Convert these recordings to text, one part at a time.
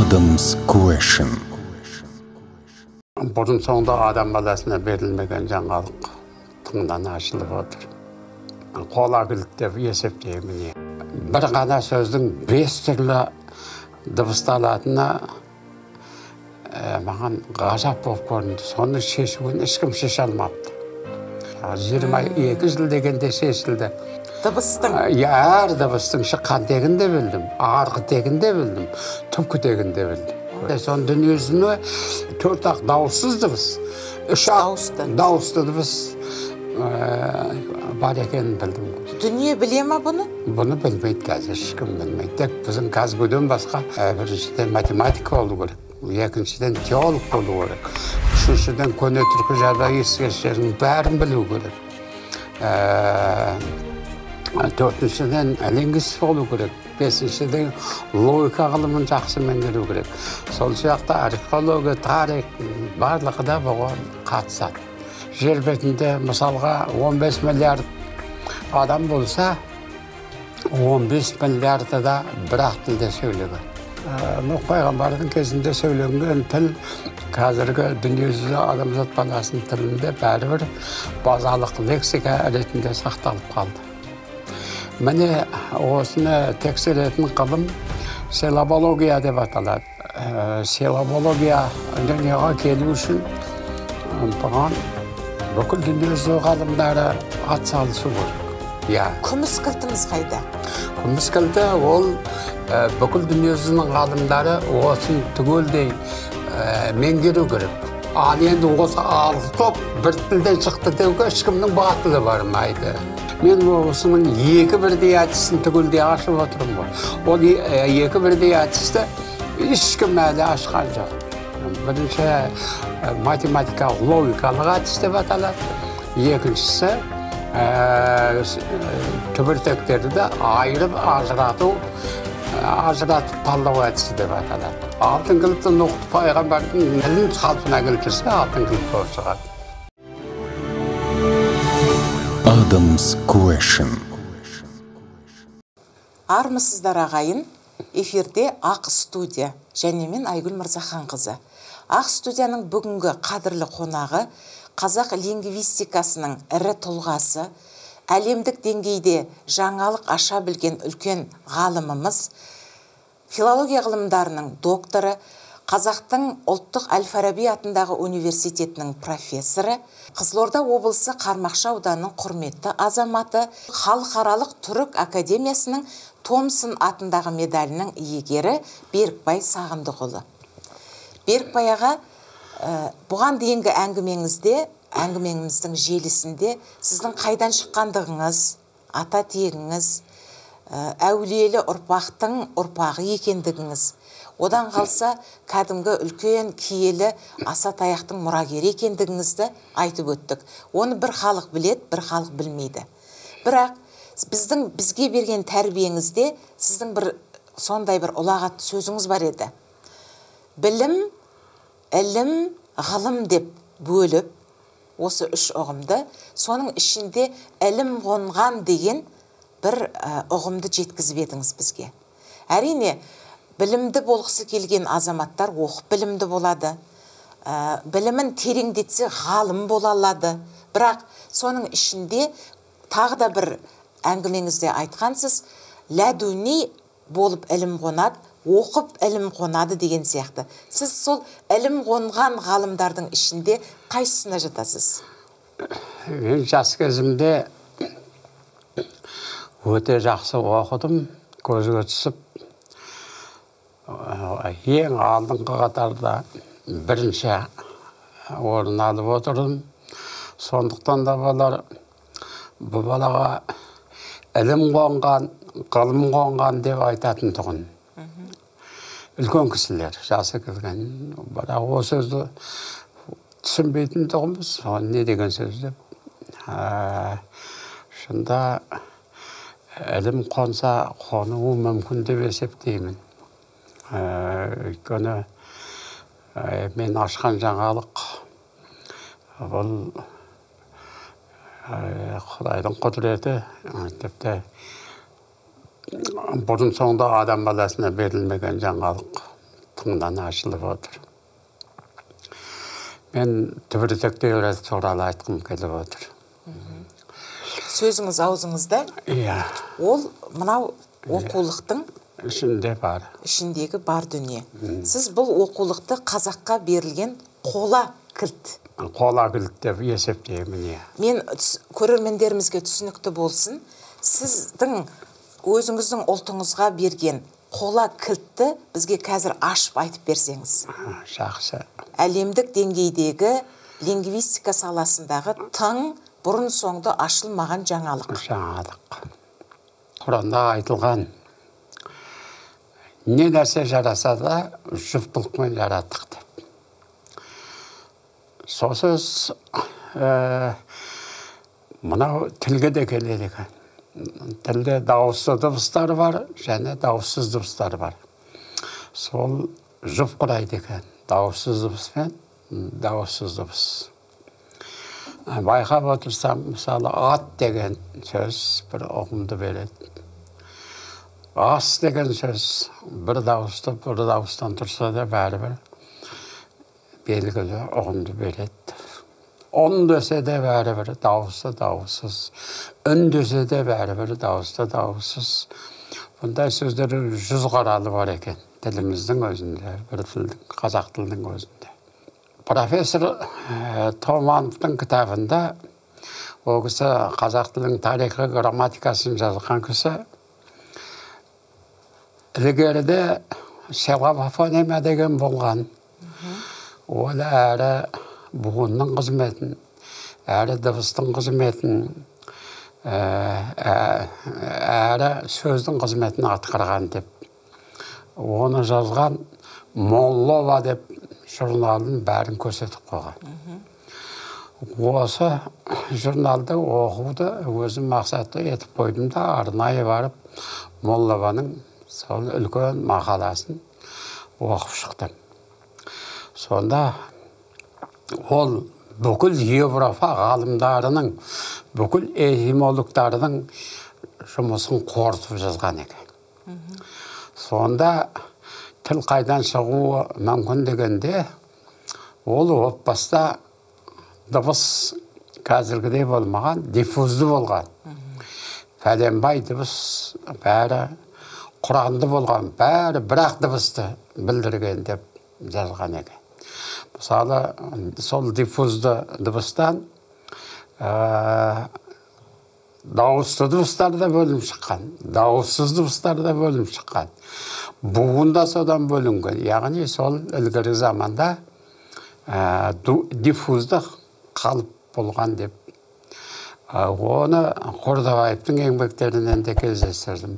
Adam's Question. Бұрын соңды адам баласына берілмеген жаңалық тыңнан ашылып отыр. Қола кілт деп есептеймін. Бір ғана сөздің 5 түрлі дыбысталатыны маған ғажап болып көрінді. Соны шешуін ешкім шеше алмапты. 22 жыл дегенде шешілді. Дыбыстың? Әр дыбыстың шыққан тегін де білдім, арғы тегін де білдім, түпкі тегін де білдім. Соның дүниесіне 4-ақ дауыссыз дыбыс, 3-ақ дауысты дыбыс бар екенін білдім. Дүние біле ма бұны? Бұны білмейді қазір, ешкім білмейді. Тек біздің КазГУ-ден басқа біріншіден математик болу керек, екіншіден теолог болу керек, үшіншіден көне түркі жазба ескерткіштерінің бәрін білу керек, төртіншіден лингвист болу керек, бесіншіден логика ғылымын жақсы меңгеру керек. Сол сияқты археология, тарих барлығы да бұған қатысады. Жер бетінде мысалға 15 миллиард адам болса, 15 миллиарды да бір-ақ тілде сөйлеген. Нұх пайғамбардың кезінде сөйленген тіл қазіргі дүниежүзі адамзат баласының тілінде бәрібір базалық лексика ретінде сақталып қалды. Міне осыны тексеретін ғылым силабология деп аталады. Силабология дүниеге келу үшін бұған бүкіл дүниежүзі ғалымдары атсалысу керек. Күміс кілтіміз қайда? Күміс кілті ол бүкіл дүниежүзінің ғалымдары осын түгелдей меңгеру керек. Ал енді осы алты топ бір тілден шықты деуге ешкімнің батылы бармайды. Мен осының екі бірдей әдісін түгелдей ашып отырмын ғой. Ол екі бірдей әдісті ешкім әлі ашқан жоқ. Бірінші математикалық логикалық әдіс деп аталады. Екіншісі түбіртектерді айырып ажырату, ажыратып талдау әдісі деп аталады. Алтын кілтті Нұх пайғамбардың тілін қалпына келтірсе, алтын кілт болып шығады. Adam's Question. Армысыздар ағайын, эфирде Ақ студия және мен Айгүл Мырзаханқызы. Ақ студияның бүгінгі қадірлі қонағы қазақ лингвистикасының ірі тұлғасы, әлемдік деңгейде жаңалық аша білген үлкен ғалымымыз, филология ғылымдарының докторы, Қазақтың ұлттық Әл-Фараби атындағы университетінің профессоры, Қызылорда облысы Қармақшы ауданының құрметті азаматы, Халықаралық Түрік академиясының Томсон атындағы медалінің иегері Берікбай Сағындықұлы. Берікбай аға, бұған дейінгі әңгімеңіздің желісінде сіздің қайдан шыққандығыңыз, ата тегіңіз, әулиелі ұрпақтың ұрпағы екендігіңіз, одан қалса кәдімгі үлкен киелі аса таяқтың мұрагері екендігіңізді айтып өттік. Оны бір халық біледі, бір халық білмейді. Бірақ біздің бізге берген тәрбиеңізде сіздің бір сондай бір ұлағатты сөзіңіз бар еді. Білім, ілім, ғылым деп бөліп, осы үш ұғымды, соның ішінде ілім қонған деген бір ұғымды жеткізіп едіңіз бізге. Әрине, білімді болғысы келген азаматтар оқып білімді болады, білімін тереңдетсе ғалым бола алады. Бірақ соның ішінде тағы да бір әңгімеңізде айтқансыз, ләдуни болып ілім қонады, оқып ілім қонады деген сияқты. Сіз сол ілім қонған ғалымдардың ішінде қайсысына жатасыз? Мен жас кезімде өте жақсы оқыдым, көзге түсіп, ең алдыңғы қатарда бірінші орын алып отырдым. Сондықтан да балалар бұл балаға ілім қонған, ғылым қонған деп айтатын тұғын. Үлкен кісілер, жасы келген, бірақ ол сөзді түсінбейтін тұғынбыз, не деген сөз деп. Шында ілім қонса қонуы мүмкін деп есептеймін. Өйткені мен ашқан жаңалық бұл Құдайдың құдіреті, тіпті бұрын соңды адам баласына берілмеген жаңалық. тыңнан ашылып отыр. Мен түбіртек теориясы туралы айтқым келіп отыр. Сөзіңіз аузыңызда. Иә. Ол мынау оқулықтың ішінде бар. Ішіндегі бар дүние. Сіз бұл оқулықты қазаққа берілген қола кілт. Қола кілт деп есептеймін, иә. Мен көрермендерімізге түсінікті болсын, сіздің өзіңіздің ұлтыңызға берген қола кілтті бізге қазір ашып айтып берсеңіз. Жақсы. Әлемдік деңгейдегі лингвистика саласындағы тың бұрын соңды ашылмаған жаңалық. Жаңалық. Құранда айтылған не нәрсе жараса да жұптылықпен жараттық деп. Сол сөз мынау тілге де келеді екен. Тілде дауысты дыбыстар бар және дауыссыз дыбыстар бар. Сол жұп құрайды екен. Дауыссыз дыбыс пен дауыссыз дыбыс. Байқап отырсам, мысалы, ат деген сөз бір ұғымды береді. Ас деген сөз бір дауысты, бір дауыстан тұрса да бәрібір белгілі ұғымды береді. Он десе де бәрібір дауысты, дауыссыз. Үн десе де бәрібір дауысты, дауыссыз. Бұндай сөздер 100 қаралы бар екен тіліміздің өзінде, бір тілдің, қазақ тілінің өзінде. Профессор Томановтың кітабында, ол кісі қазақ тілінің тарихы грамматикасын жазған кісі, ілгеріде силабофонема деген болған. Ол әрі буынның қызметін, әрі дыбыстың қызметін, әрі сөздің қызметін атқарған деп. Оны жазған Моллова деп журналын бәрін көрсетіп қойған. Осы журналды оқуды өзім мақсатты етіп қойдым да, арнайы барып Моллованың сол үлкен мақаласын оқып шықтым. Сонда ол бүкіл Европа ғалымдарының, бүкіл этимологтарының жұмысын қорытып жазған екен. Сонда тіл қайдан шығуы мүмкін дегенде, ол отбаста дыбыс қазіргідей болмаған, диффузды болған. Пәленбай дыбыс бәрі құранды болған, бәрі бірақ дыбысты білдірген деп жазған екен. Мысалы, сол диффузды дыбыстан дауысты дыбыстар да бөлініп шыққан, дауыссыз дыбыстар да бөлініп шыққан. Буын да содан бөлінген. Яғни сол ілгері заманда диффузды қалып болған деп. Оны Қордабаевтың еңбектерінен де кездестірдім.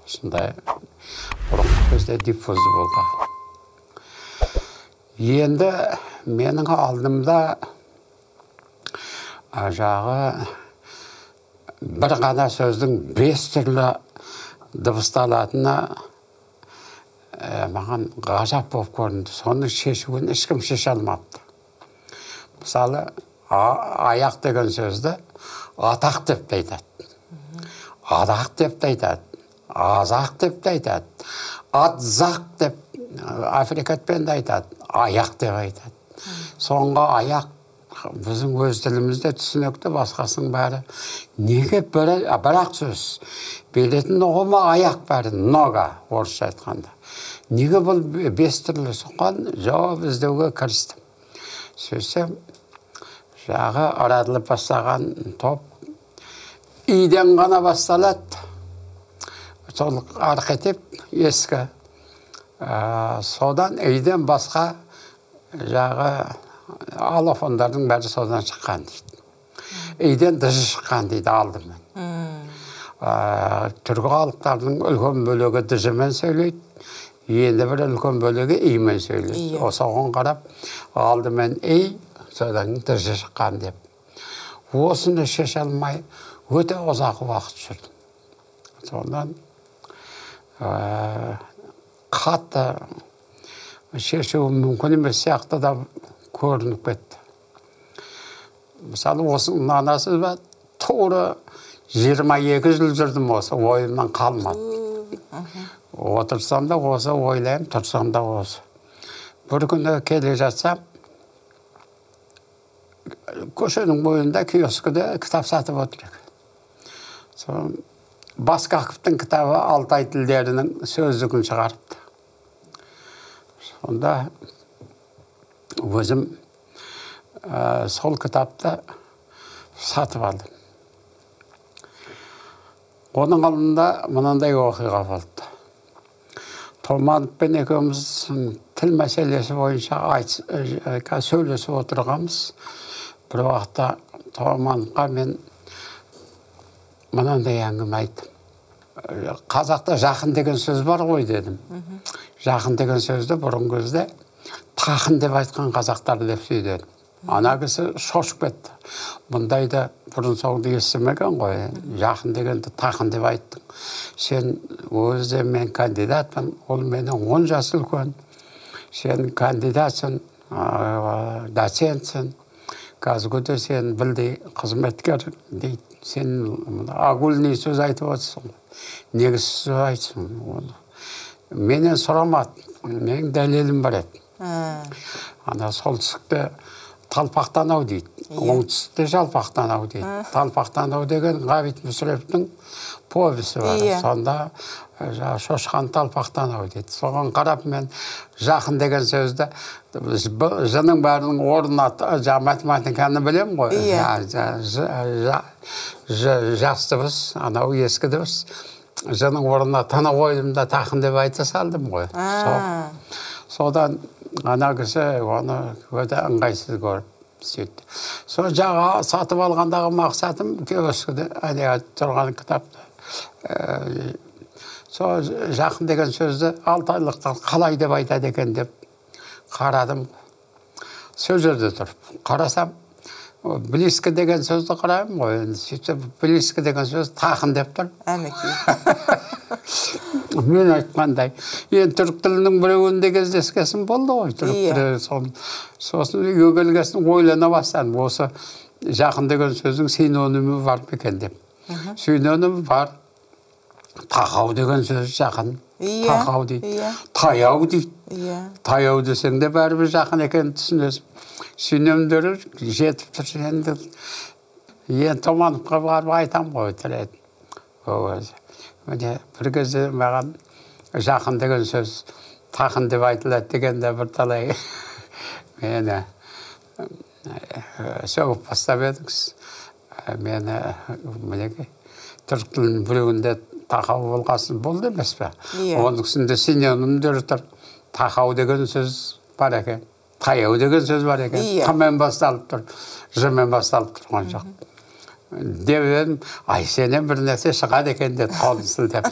Осындай бұрынғы кезде диффузды болған. Енді менің алдымда жағы бір ғана сөздің 5 түрлі дыбысталатыны маған ғажап болып көрінді. Соның шешуін ешкім шеше алмапты. Мысалы, аяқ деген сөзді атақ деп те айтады, адақ деп те айтады, азақ деп те айтады, атзақ деп африкатпен де айтады, аяқ деп айтады. Соңғы аяқ біздің өз тілімізде түсінікті, басқасының бәрі неге бірақ сөз беретін ұғымы аяқ бәрі, нога орысша айтқанда. Неге бұл 5 түрлі? Соған жауап іздеуге кірістім. Сөйтсем, жағы аратылып бастаған топ иден ғана басталады. Сол архетип ескі. Содан иден басқа жағы аллофондардың бәрі содан шыққан дейді. Иден дыжы шыққан дейді алдымен. Түркі халықтарының үлкен бөлігі дыжымен сөйлейді, енді бір үлкен бөлігі имен сөйлейді. Соған қарап алдымен и, содан дыжы шыққан деп. Осыны шеше алмай өте ұзақ уақыт жүрдім. Сондан қатты шешу мүмкін емес сияқты да көрініп кетті. Мысалы, осының анасы ба, тура 22 жыл жүрдім осы, ойымнан қалмады. Отырсам да осы ойлаймын, тұрсам да осы. Бір күні келе жатсам, көшенің бойында киоскіде кітап сатып отыр екен. Сол Басқақовтың кітабы Алтай тілдерінің сөздігін шығарыпты. Сонда өзім сол кітапты сатып алдым. Оның алдында мынандай оқиға болды. Томановпен екеуміз тіл мәселесі бойынша сөйлесіп отырғанбыз. Бір уақытта Томановқа мен мынандай әңгіме айттым. Қазақта жақын деген сөз бар ғой дедім. Жақын деген сөзді бұрынғы кезде тақын деп айтқан қазақтар деп сөйледім. Ана кісі шошып кетті. Мұндайды бұрын соңды естімеген ғой. Жақын дегенді тақын деп айттың. Сен өзі мен кандидатпын, ол менен 10 жас үлкен. Сен кандидатсың, доцентсің. Қазгуде сен білдей қызметкер дейді. Сен огульный сөз айтып отырсың. Негізсіз сөз айтсың. Менен сұрамады. Менің дәлелім бар еді. Ана солтүстікте талпақтанау дейді, оңтүстікте жалпақтанау дейді. Талпақтанау деген Ғабит Мүсіреповтің повесі бар. Сонда шошқан талпақтанау дейді. Соған қарап мен жақын деген сөзді жының бәрінің орнына, математиканы білем ғой. Жас дыбыс, анау ескі дыбыс. Жының орнына тана қойдым да тақын деп айта салдым ғой. Содан ана кісі оны өте ыңғайсыз көріп сөйтті. Сол жаңа сатып алғандағы мақсатым киоскіде тұрған кітапты. Сол жақын деген сөзді алтайлықтар қалай деп айтады екен деп қарадым. Сол жерде тұрып қарасам, близко деген сөзді қараймын ғой. Сөйтсем, близко деген сөз тақын деп тұр. Әнекей. Мен айтқандай, енді түрік тілінің біреуінде кездескесін болды ғой. Түрік тілі сосын үйге келгесін ойлана бастадым. Осы жақын деген сөздің синонимі бар ма екен деп. Синонимі бар. Тақау деген сөз жақын. Тақау дейді. Таяу дейді. Таяу десең де бәрібір жақын екенін түсінесің. Синонимдері жетіп тұр. Енді Томановқа барып айтам ғой. Міне бір кезде маған жақын деген сөз тақын деп айтылады дегенде бірталай мені сөгіп бастап едіңіз. Мені мінекей түрік тілінің біреуінде тақау болғасын болды емес пе? Оның үстінде синонимдері тұр. Тақау деген сөз бар екен, таяу деген сөз бар екен. Тымен басталып тұр, жымен басталып тұрған жоқ. Деп едім, ай, сенен бір нәрсе шығады екен деді, қолын сілтеп.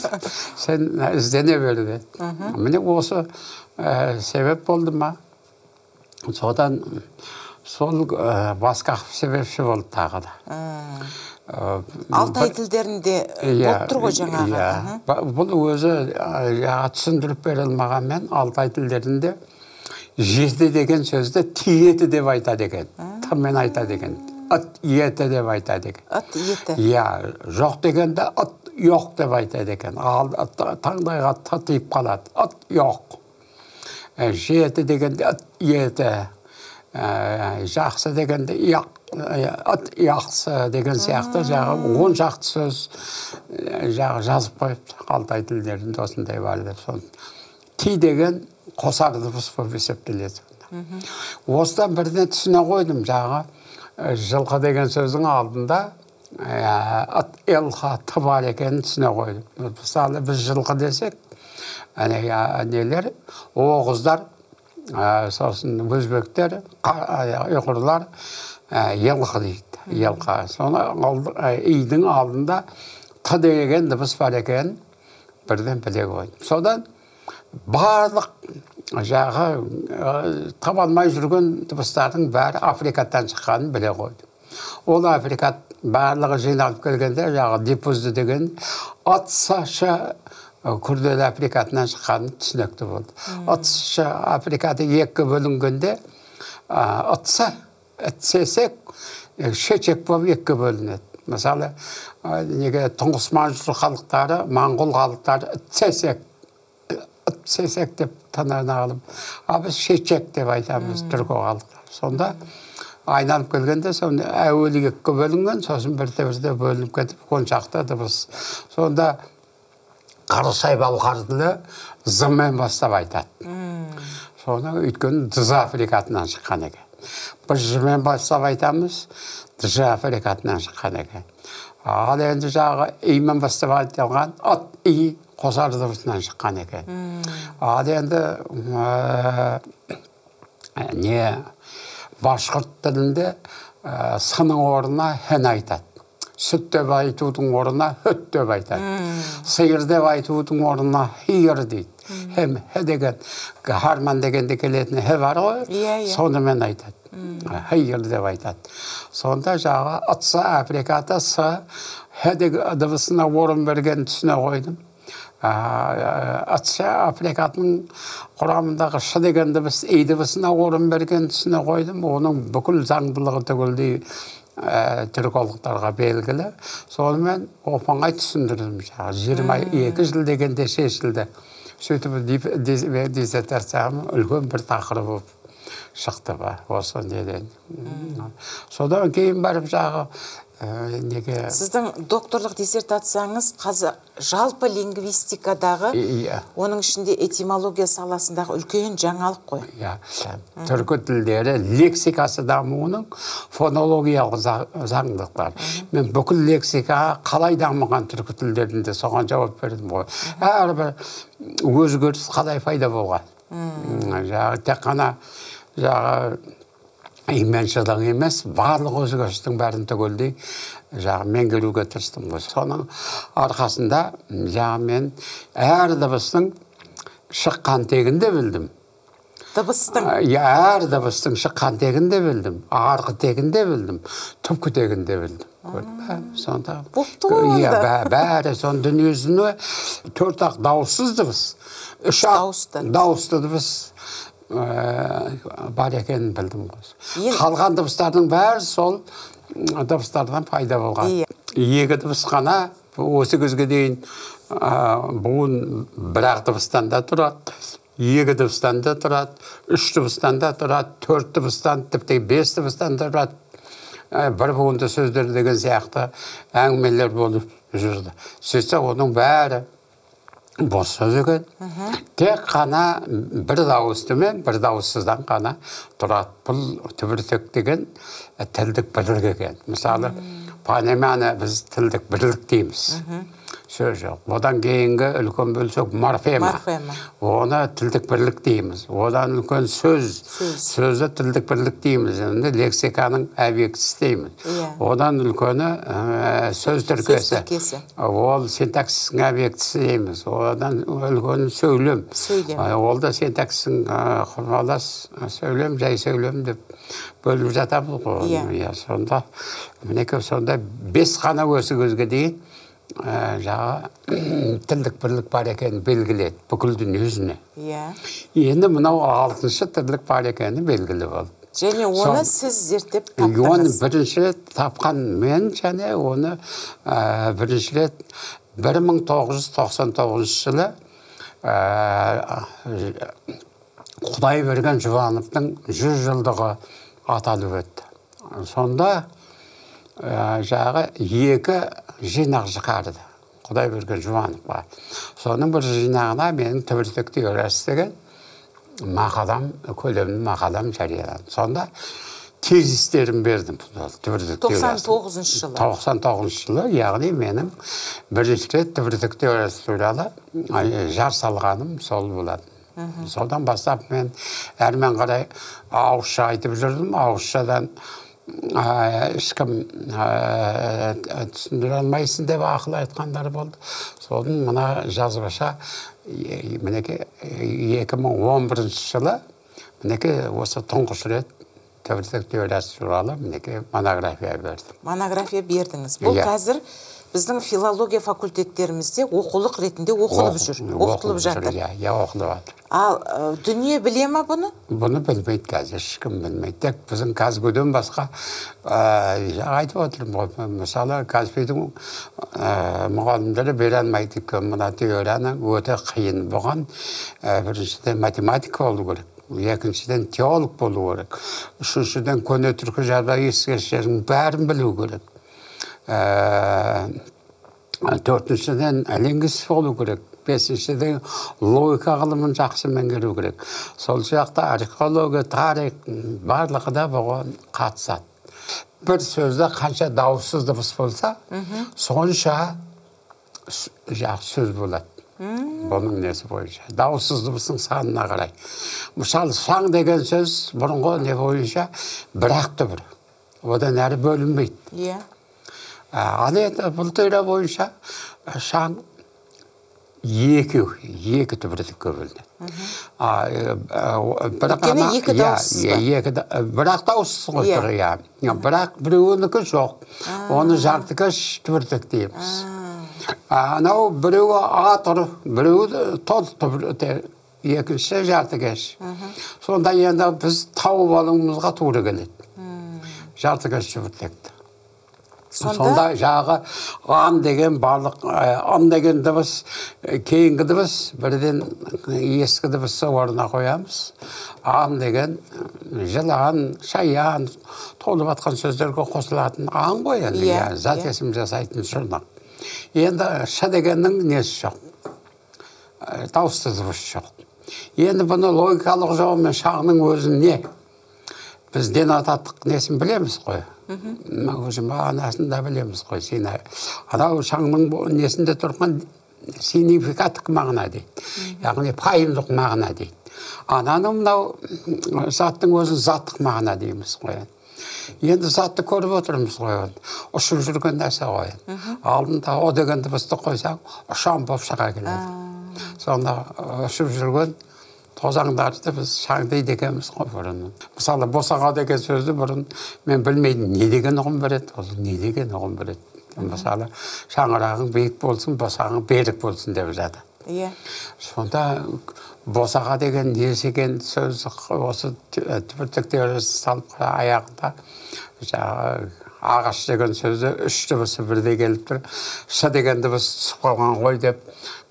Сен іздене бер деді. Міне осы себеп болды ма? Содан сол Басқақов себепші болды тағы да. Алтай тілдерінде болып тұр ғой жаңағы. Бұл өзі түсіндіріп берілмағанмен алтай тілдерінде жеті деген сөзді тиеті деп айтады екен. Тымен айтады екен. Ыт еті деп айтады екен. Ыт еті. Иә, жоқ дегенде ыт жоқ деп айтады екен. Таңдайға т тиіп қалады. Ыт жоқ. Жеті дегенде ыт еті. Жақсы дегенде ыт яқсы деген сияқты жағы 10 шақты сөз жағы жазып қойыпты. Алтай тілдерінде осындай бар деп. Ти деген қосар дыбыс болып есептеледі. Осыдан бірден түсіне қойдым жағы. Жылқы деген сөздің алдында ыл, х, т бар екенін түсіне қойдым. Мысалы, біз жылқы десек, нелер, оғыздар, сосын өзбектер, ұйғырлар елқы дейді. Елқы. Соны идің алдында т деген дыбыс бар екенін бірден біле қойдым. Содан барлық жағы таба алмай жүрген дыбыстардың бәрі африкаттан шыққанын біле қойдым. Ол африкат барлығы жиналып келгенде жағы диффузды деген ат, с, ш күрделі африкатынан шыққаны түсінікті болды. Ат, ш африкаты екіге бөлінгенде ат, с, сесек, шечек болып екіге бөлінеді. Мысалы, неге тұңғыс манжур халықтары, моңғол халықтары сесек сесек деп тынына алып, а біз шечек деп айтамыз түркі халқы. Сонда айналып келгенде сонда әуелі екіге бөлінген, сосын бірте-бірте бөлініп кетіп, 10 шақты дыбыс. Сонда қарасай балқар тілі зыммен бастап айтады. Соны өйткені дз африкатынан шыққан екен. Біз жымен бастап айтамыз, дж африкатынан шыққан екен. Ал енді жағы имен бастап айтылған ат и қосар дыбысынан шыққан екен. Ал енді не башқұрт тілінде сының орнына хін айтады. Сүт деп айтудың орнына хүт деп айтады. Сиыр деп айтудың орнына хиыр дейді. Хем, хі деген, харман дегенде келетін хі бар ғой, сонымен айтады. Хиыр деп айтады. Сонда жағы ытсы африкаты сы хі дыбысына орын берген түсіне қойдым. Ытсы африкатының құрамындағы шы деген дыбыс и дыбысына орын берген түсіне қойдым. Оның бүкіл заңдылығы түгелдей түркологтарға белгілі. Сонымен оп-оңай түсіндірдім. 22 жыл дегенде шешілді. Сөйтіп диссертациям үлкен бір тақырып болып шықты ба осы неден. Содан кейін барып жағы неге. Сіздің докторлық диссертацияңыз жалпы лингвистикадағы, оның ішінде этимология саласындағы үлкен жаңалық қой. Иә. Түркі тілдері лексикасы дамуының фонологиялық заңдылықтары. Мен бүкіл лексика қалай дамыған түркі тілдерінде соған жауап бердім ғой. Әрбір өзгеріс қалай пайда болған. Жағы тек қана жағы именшілік емес, барлық өзгерістің бәрін түгелдей жағы меңгеруге тырыстым ғой. Соның арқасында жағы мен әр дыбыстың шыққан тегін де білдім. Дыбыстың? Иә, әр дыбыстың шыққан тегін де білдім, арғы тегін де білдім, түпкі тегін де білдім. Көрдің бе? Сонда бопты ғой онда. Бәрі соның дүниесіне 4-ақ дауыссыз дыбыс, 3-ақ дауысты дыбыс бар екенін білдім ғой. Қалған дыбыстардың бәрі сол дыбыстардан пайда болған. Екі дыбыс қана осы кезге дейін буын бір-ақ дыбыстан да тұрады, екі дыбыстан да тұрады, 3 дыбыстан да тұрады, 4 дыбыстан, тіпті 5 дыбыстан да тұрады. Бір буынды сөздер деген сияқты әңгімелер болып жүрді. Сөйтсе оның бәрі бос сөз екен. Тек қана бір дауысты мен бір дауыссыздан қана тұрады. Бұл түбіртек деген тілдік бірлік екен. Мысалы, фонеманы біз тілдік бірлік дейміз. Сөз жоқ. Одан кейінгі үлкен бөлсек морфема. Оны тілдік бірлік дейміз. Одан үлкен сөз. Сөзі тілдік бірлік дейміз. Енді лексиканың объектісі дейміз. Одан үлкені сөз тіркесі. Ол синтаксистің объектісі дейміз. Одан үлкені сөйлем. Ол да синтаксистің құрмалас сөйлем, жай сөйлем деп бөліп жатамыз ғой. Сонда мінекей сонда 5 қана осы кезге дейін жағы тілдік бірлік бар екенін белгіледі бүкіл дүниежүзіне. Енді мынау 6-шы тілдік бар екені белгілі болды. Және оны сіз зерттеп таптыңыз. Оны бірінші рет тапқан мен, және оны бірінші рет 1999 жылы Құдайберген Жұбановтың 100 жылдығы аталып өтті. Сонда жағы 2 жинақ шығарды Құдайберген Жұбановқа. Соның бір жинағына менің түбіртек теориясы деген мақалам, көлемді мақалам жарияланды. Сонда тезистерін бердім. Түбіртек теориясы. 99 жылы. 99 жылы, яғни менің бірінші рет түбіртек теориясы туралы жар салғаным сол болатын. Содан бастап мен әрмен қарай ауызша айтып жүрдім. Ауызшадан ешкім түсіндіре алмайсың деп ақыл айтқандар болды. Содан мына жазбаша мінекей 2011 жылы мінекей осы тұңғыш рет түбіртек теориясы туралы мінекей монография бердім. Монография бердіңіз. Бұл қазір біздің филология факультеттерімізде оқулық ретінде оқылып жүр, оқытылып жатыр. Иә, оқылып жатыр. Ал дүние біле ма бұны? Бұны білмейді қазір, ешкім білмейді. Тек біздің КазГУ-ден басқа айтып отырмын ғой. Мысалы, КазПИ-дің мұғалімдері бере алмайды екен мына теорияны, өте қиын. Бұған Біріншіден математик болу керек, екіншіден теолог болу керек, үшіншіден көне түркі жазба ескерткіштерінің бәрін білу керек, төртіншіден лингвист болу керек, бесіншіден логика ғылымын жақсы меңгеру керек. Сол сияқты археология, тарих барлығы да бұған қатысады. Бір сөзде қанша дауыссыз дыбыс болса, сонша жақсы сөз болады. Бұның несі бойынша, дауыссыз дыбыстың санына қарай. Мысалы, шаң деген сөз бұрынғы не бойынша бір-ақ түбір, одан әрі бөлінбейді. Иә. Ал енді бұл теория бойынша шаң екі түбірлікке бөлінеді. Өйткені екі дауыссыз ба? Бір-ақ дауыссыз ғой тұр, иә. Бірақ біреуінікі жоқ. Оны жартыкеш түбірлік дейміз. Анау біреуі А тұр, біреуі тол түбір, екіншісі жартыкеш. Сонда енді біз тауып алуымызға тура келеді. Жартыкеш түбіртекті. Сонда жағы ан деген барлық, ан деген дыбыс, кейінгі дыбыс, бірден ескі дыбысты орнына қоямыз. Ан деген жылан, шаян, толып атқан сөздерге қосылатын ан ғой енді, зат есім жасайтын жұрнақ. Енді ш дегеннің несі жоқ, дауысты дыбыс жоқ. Енді бұны логикалық жолмен шаңның өзі не? Біз денотаттық несін білеміз ғой. Өзі мағынасын да білеміз ғой. Анау шаңның несінде тұрған сигнификаттық мағына дейді. Яғни пайымдық мағына дейді. Ананы мынау заттың өзін заттық мағына дейміз ғой. Енді затты көріп отырмыз ғой. Ұшып жүрген нәрсе ғой. Алдында о деген дыбысты қойсаң, ұшан болып шыға келеді. Сонда ұшып жүрген тозаңдарды біз шаң дейді екенбіз ғой бұрын. Мысалы, босаға деген сөзді бұрын мен білмейдім, не деген ұғым береді, ол не деген ұғым береді. Мысалы, шаңырағың биік болсын, босағың берік болсын деп жатады. Иә. Сонда босаға деген несі екен сөз осы түбіртек теориясы салып аяғында жаңағы ағаш деген сөзі үш дыбысы бірдей келіп тұр. Ш деген дыбыс түсіп қалған ғой деп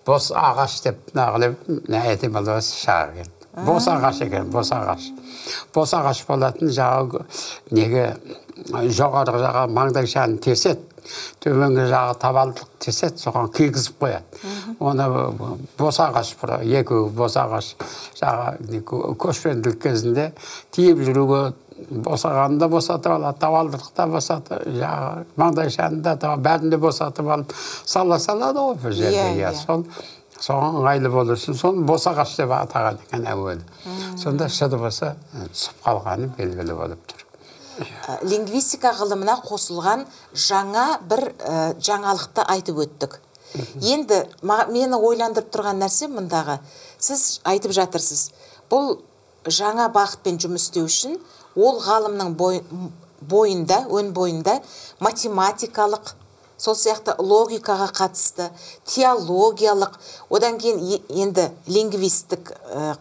бос ағаш деп нағылеп этимологиясы шыға келді. Бос ағаш екен, бос ағаш. Бос ағаш болатын жағы неге жоғарғы жағы маңдайшаны теседі, төменгі жағы табалдық теседі, соған кигізіп қояды. Оны бос ағаш, екеуі бос ағаш жағы көшпенділік кезінде тиіп жүруге босағаны да босатып алады, табалдырық та босатып, жағы маңдайшаны да бәрін де босатып алып сала салады ғой бір жерде. Сол соған ыңғайлы болу үшін соны бос ағаш деп атаған екен әуелі. Сонда ш дыбысы түсіп қалғаны белгілі болып тұр. Лингвистика ғылымына қосылған жаңа бір жаңалықты айтып өттік. Енді мені ойландырып тұрған нәрсе мұндағы. Сіз айтып жатырсыз, бұл жаңа бағытпен жұмыс істеу үшін ол ғалымның бойында, өн бойында математикалық, сол сияқты логикаға қатысты, теологиялық, одан кейін енді лингвистік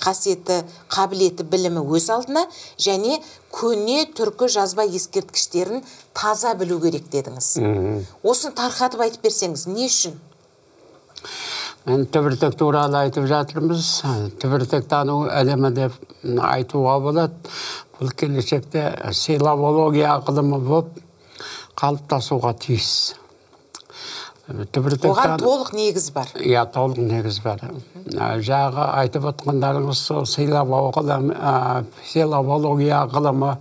қасиеті, қабілеті, білімі өз алдына және көне түркі жазба ескерткіштерін таза білу керек дедіңіз. Осыны тарқатып айтып берсеңіз, не үшін? Мен түбіртек туралы айтып жатырмыз. Түбіртектану ілімі деп айтуға болады. Бұл келешекте силабология ғылымы болып қалыптасуға тиіс. Оған толық негіз бар. Иә, толық негіз бар. Жағы айтып отқандарыңыз сол силабология ғылымы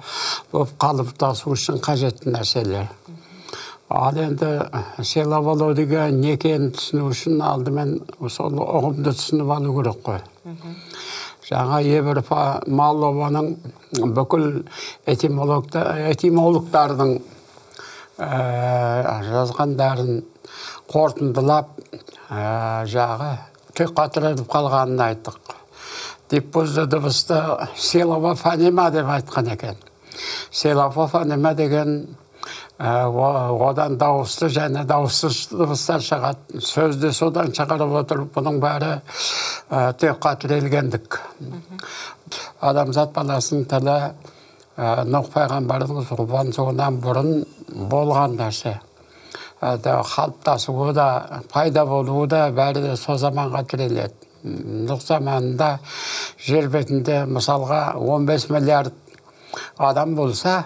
болып қалыптасу үшін қажетті нәрселер. Ал енді силабология не екенін түсіну үшін алдымен сол ұғымды түсініп алу керек қой. Жаңа Европа Малованың бүкіл этимологтардың жазғандарын қорытындылап, жағы тұйыққа тіреліп қалғанын айттық. Диффузды дыбысты силабофонема деп айтқан екен. Силабофонема деген одан дауысты және дауыссыз дыбыстар шығады. Сөзді содан шығарып отырып, бұның бәрі тұйыққа тірелгендік. Адамзат баласының тілі Нұх пайғамбардың құрбан суынан бұрын болған нәрсе. Қалыптасуы да, пайда болуы да бәрі де сол заманға тіреледі. Нұх заманында жер бетінде мысалға 15 миллиард адам болса,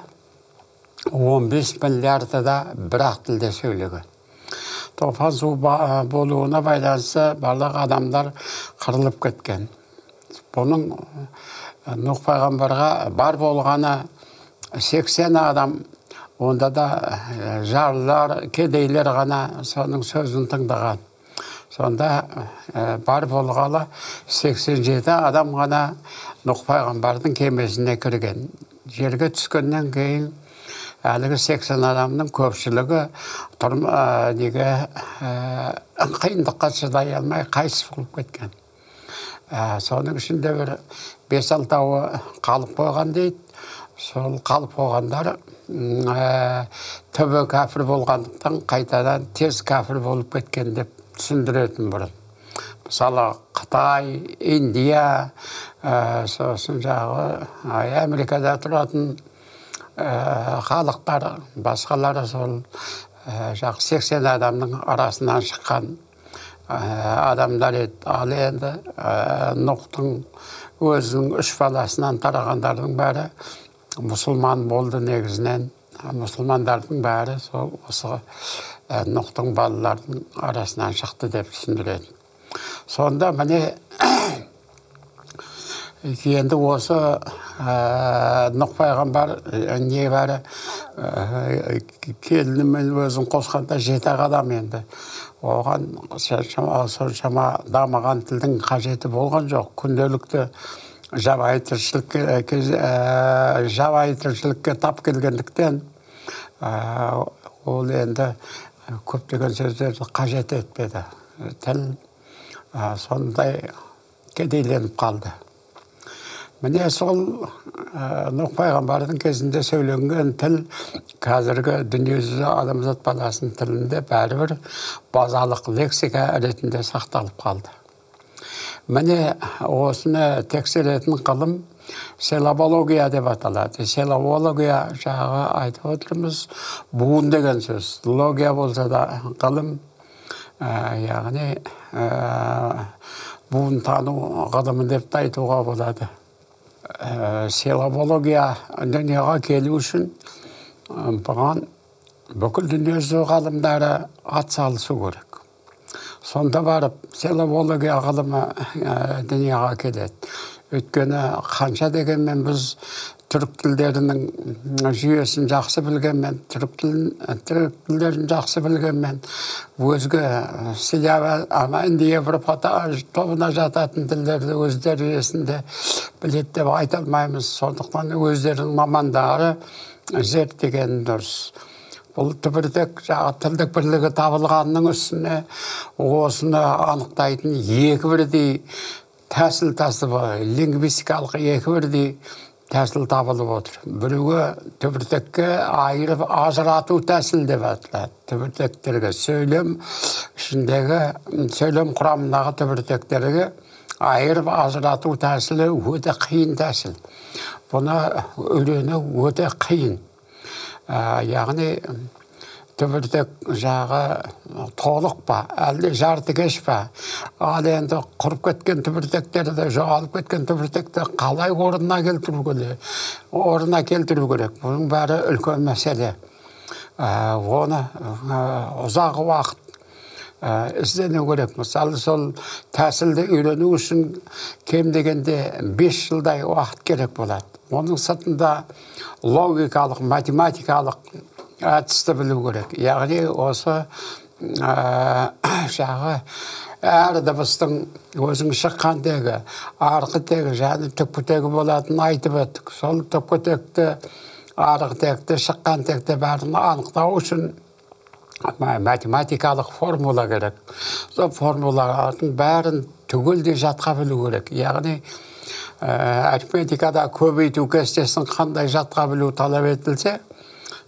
15 миллиарды да бір-ақ тілде сөйлеген. Тофан су болуына байланысты барлық адамдар қырылып кеткен. Бұның Нұх пайғамбарға бар болғаны 80 адам, онда да жарлылар, кедейлер ғана соның сөзін тыңдаған. Сонда бар болғалы 87 адам ғана Нұх пайғамбардың кемесіне кірген. Жерге түскеннен кейін әлгі 80 адамның көпшілігі неге қиындыққа шыдай алмай қайтыс болып кеткен. Соның ішінде бір 5-6-ауы қалып қойған дейді. Сол қалып қойғандар түбі кәпір болғандықтан қайтадан тез кәпір болып кеткен деп түсіндіретін бұрын. Мысалы, Қытай, Индия, сосын жағы Америкада тұратын халықтар, басқалары сол жақ 80 адамның арасынан шыққан адамдар еді. Ал енді Нұхтың өзінің 3 баласынан тарағандардың бәрі мұсылман болды негізінен. Мұсылмандардың бәрі сол осы Нұхтың балаларының арасынан шықты деп түсіндіреді. Сонда міне енді осы Нұх пайғамбар небәрі келінімен өзін қосқанда 7 адам енді. Оған соншама дамыған тілдің қажеті болған жоқ. Күнделікті жабайы тіршілікке тап келгендіктен ол енді көптеген сөздерді қажет етпеді. Тіл сондай кедейленіп қалды. Міне сол Нұх пайғамбардың кезінде сөйленген тіл қазіргі дүниежүзі адамзат баласының тілінде бәрібір базалық лексика ретінде сақталып қалды. Міне осыны тексеретін ғылым силлабология деп аталады. Силлабология жағы айтып отырмыз, буын деген сөз. Логия болса да ғылым, яғни буын тану ғылымы деп те айтуға болады. Силлабология дүниеге келу үшін бұған бүкіл дүниежүзі ғалымдары атсалысу керек. Сонда барып силлабология ғылымы дүниеге келеді. Өйткені қанша дегенмен біз түрік тілдерінің жүйесін жақсы білгенмен, түрік тілдерін жақсы білгенмен, өзге Индоевропа тобына жататын тілдерді өз дәрежесінде біледі деп айта алмаймыз. Сондықтан өздерінің мамандары зерттеген дұрыс. Бұл түбіртек тілдік бірлігі табылғанның үстіне осыны анықтайтын екі бірдей тәсіл тасыбы, лингвистикалық екі бірдей тәсіл табылып отыр. Біреуі түбіртекке айырып ажырату тәсіл деп аталады. Түбіртектерге сөйлем ішіндегі сөйлем құрамындағы түбіртектерге айырып ажырату тәсілі өте қиын тәсіл. Бұны үйрену өте қиын. Яғни түбіртек жағы толық па, әлде жартыкеш па, ал енді құрып кеткен түбіртектерді, жоғалып кеткен түбіртекті қалай орнына келтіру керек? Орнына келтіру керек. Бұның бәрі үлкен мәселе. Оны ұзақ уақыт іздену керек. Мысалы, сол тәсілді үйрену үшін кем дегенде 5 жылдай уақыт керек болады. Оның сыртында логикалық, математикалық әдісті білу керек. Яғни осы жағы әр дыбыстың өзінің шыққан тегі, арғы тегі және түпкі тегі болатынын айтып өттік. Сол түпкі текті, арғы текті, шыққан текті бәрін анықтау үшін математикалық формула керек. Сол формулалардың бәрін түгелдей жатқа білу керек. Яғни арифметикада көбейту кестесін қандай жатқа білу талап етілсе,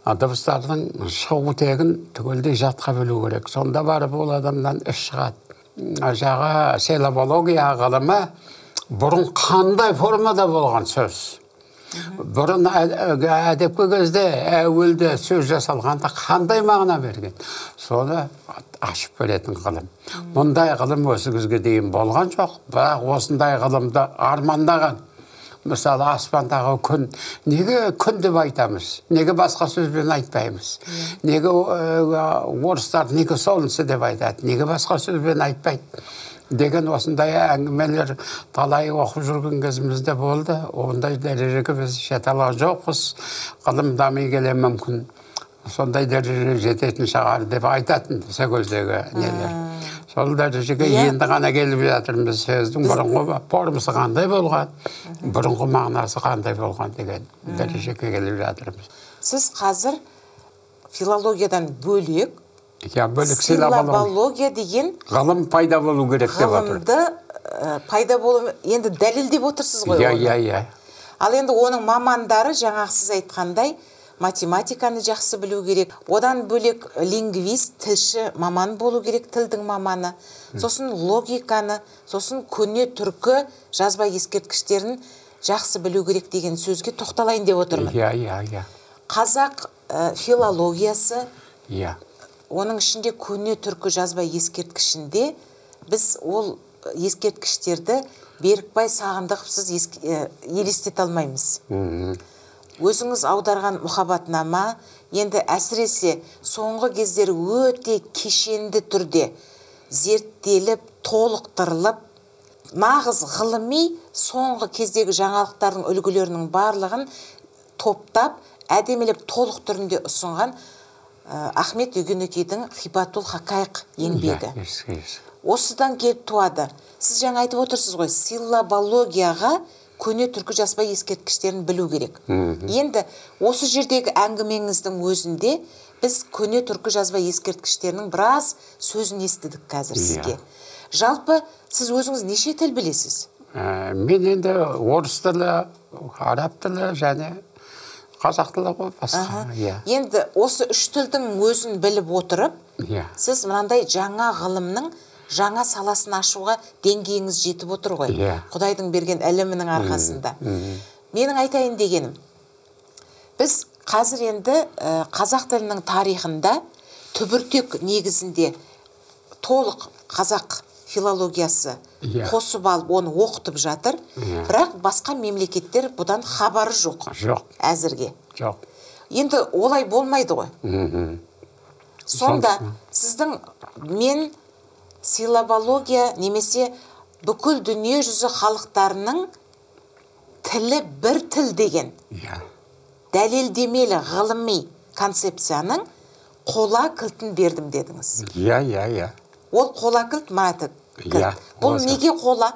дыбыстардың шығу тегін түгелдей жатқа білу керек. Сонда барып ол адамнан іс шығады. Жағы силлабология ғылымы бұрын қандай формада болған сөз? Бұрын әдепкі кезде әуелде сөз жасалғанда қандай мағына берген, соны ашып беретін ғылым. Мұндай ғылым осы кезге дейін болған жоқ, бірақ осындай ғылымды армандаған. Мысалы, аспандағы күн, неге күн деп айтамыз, неге басқа сөзбен айтпаймыз, неге орыстар неге солнце деп айтады, неге басқа сөзбен айтпайды деген осындай әңгімелер талай оқып жүрген кезімізде болды. Ондай дәрежеге біз жете алған жоқпыз. Ғылым дами келе мүмкін сондай дәрежеге жететін шығар деп айтатын сол кездегі нелер. Сол дәрежеге енді ғана келіп жатырмыз. Сөздің бұрынғы формасы қандай болған, бұрынғы мағынасы қандай болған деген дәрежеге келіп жатырмыз. Сіз қазір филологиядан бөлек бөлек силлабология деген ғылым пайда болу керек деп отыр. Ғылымды пайда болу енді дәлелдеп отырсыз ғой. Иә, иә, иә. Ал енді оның мамандары жаңағы сіз айтқандай математиканы жақсы білу керек. Одан бөлек лингвист, тілші маман болу керек, тілдің маманы. Сосын логиканы, сосын көне түркі жазба ескерткіштерін жақсы білу керек деген сөзге тоқталайын деп отырмын. Иә, иә, иә. Қазақ филологиясы, иә. Оның ішінде көне түркі жазба ескерткішінде біз ол ескерткіштерді Берікбай Сағындықовсыз елестете алмаймыз. Өзіңіз аударған Мұхаббатнама, енді әсіресе соңғы кездері өте кешенді түрде зерттеліп, толықтырылып, нағыз ғылыми соңғы кездегі жаңалықтардың үлгілерінің барлығын топтап, әдемілеп толық түрінде ұсынған Ахмет Йүгенекидің Хибатул Хақайық еңбегі. Осыдан келіп туады. Сіз жаңа айтып отырсыз ғой, силлабологияға көне түркі жазба ескерткіштерін білу керек. Енді осы жердегі әңгімеңіздің өзінде біз көне түркі жазба ескерткіштерінің біраз сөзін естідік қазір сізге. Жалпы сіз өзіңіз неше тіл білесіз? Мен енді орыс тілі, араб тілі және қазақ тілі ғой басқа. Енді осы үш тілдің өзін біліп отырып, сіз мынандай жаңа ғылымның жаңа саласын ашуға деңгейіңіз жетіп отыр ғой. Құдайдың берген ілімінің арқасында. Менің айтайын дегенім, біз қазір енді қазақ тілінің тарихында түбіртек негізінде толық қазақ филологиясы қосып алып, оны оқытып жатыр. Бірақ басқа мемлекеттер бұдан хабары жоқ. Жоқ. Әзірге. Жоқ. Енді олай болмайды ғой. Сонда сіздің мен силлабология немесе бүкіл дүние жүзі халықтарының тілі бір тіл деген дәлелдемелі ғылыми концепцияның қола кілтін бердім дедіңіз. Иә, иә, иә. Ол қола кілт мына кілт. Бұл неге қола?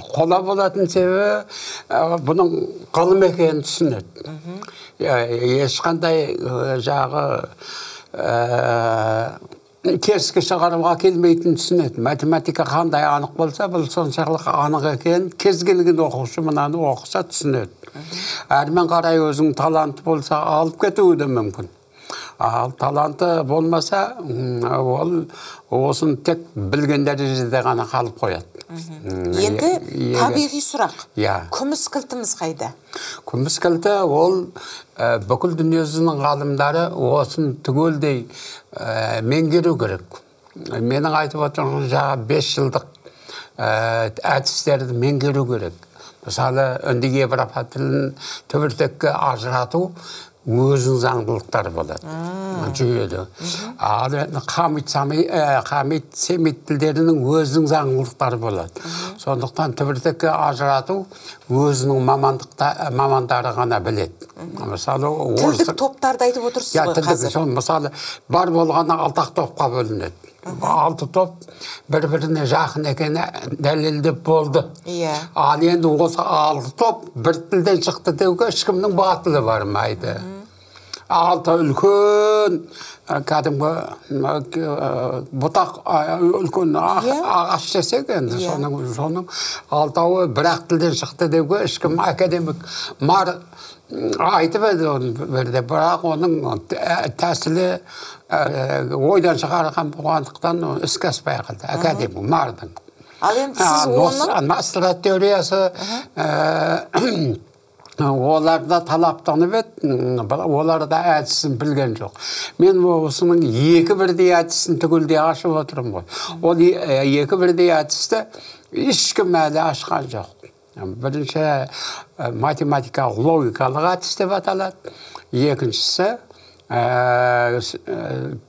Қола болатын себебі бұның ғылым екенін түсінеді. Ешқандай жағы керіске шығаруға келмейтінін түсінеді. Математика қандай анық болса, бұл соншалық анық екен, кез келген оқушы мынаны оқыса түсінеді. Әрмен қарай өзің таланты болса алып кетуі де мүмкін. Ал таланты болмаса, ол осын тек білген дәрежеде ғана қалып қояды. Енді табиғи сұрақ. Күміс кілтіміз қайда? Күміс кілті ол бүкіл дүниежүзінің ғалымдары осын түгелдей меңгеру керек. Менің айтып отырған жаңа 5 жылдық әдістерді меңгеру керек. Мысалы, үнді Европа тілін түбіртекке ажырату өзінің заңдылықтары болады. Жүйелі. Ал хамит, семит тілдерінің өзінің заңдылықтары болады. Сондықтан түбіртекке ажырату өзінің мамандары ғана біледі. Мысалы, тілдік топтарды айтып отырсыз ғой қазір. Мысалы, бар болғаны 6 топқа бөлінеді. 6 топ бір-біріне жақын екені дәлелдеп болды. Ал енді осы 6 топ бір тілден шықты деуге ешкімнің батылы бармайды. 6 үлкен кәдімгі бұтақ, үлкен ағаш десек енді соның 6-ауы бір-ақ тілден шықты деуге ешкім академик Мар айтып еді оны бірде, бірақ оның тәсілі ойдан шығарған болғандықтан іске аспай қалды, академик Мардың. Ал енді сіз оның Ностра теориясы оларда талаптанып еді, олар да әдісін білген жоқ. Мен осының екі бірдей әдісін түгелдей ашып отырмын ғой. Ол екі бірдей әдісті ешкім әлі ашқан жоқ. Бірінші математикалық логикалық әдіс деп аталады. Екіншісі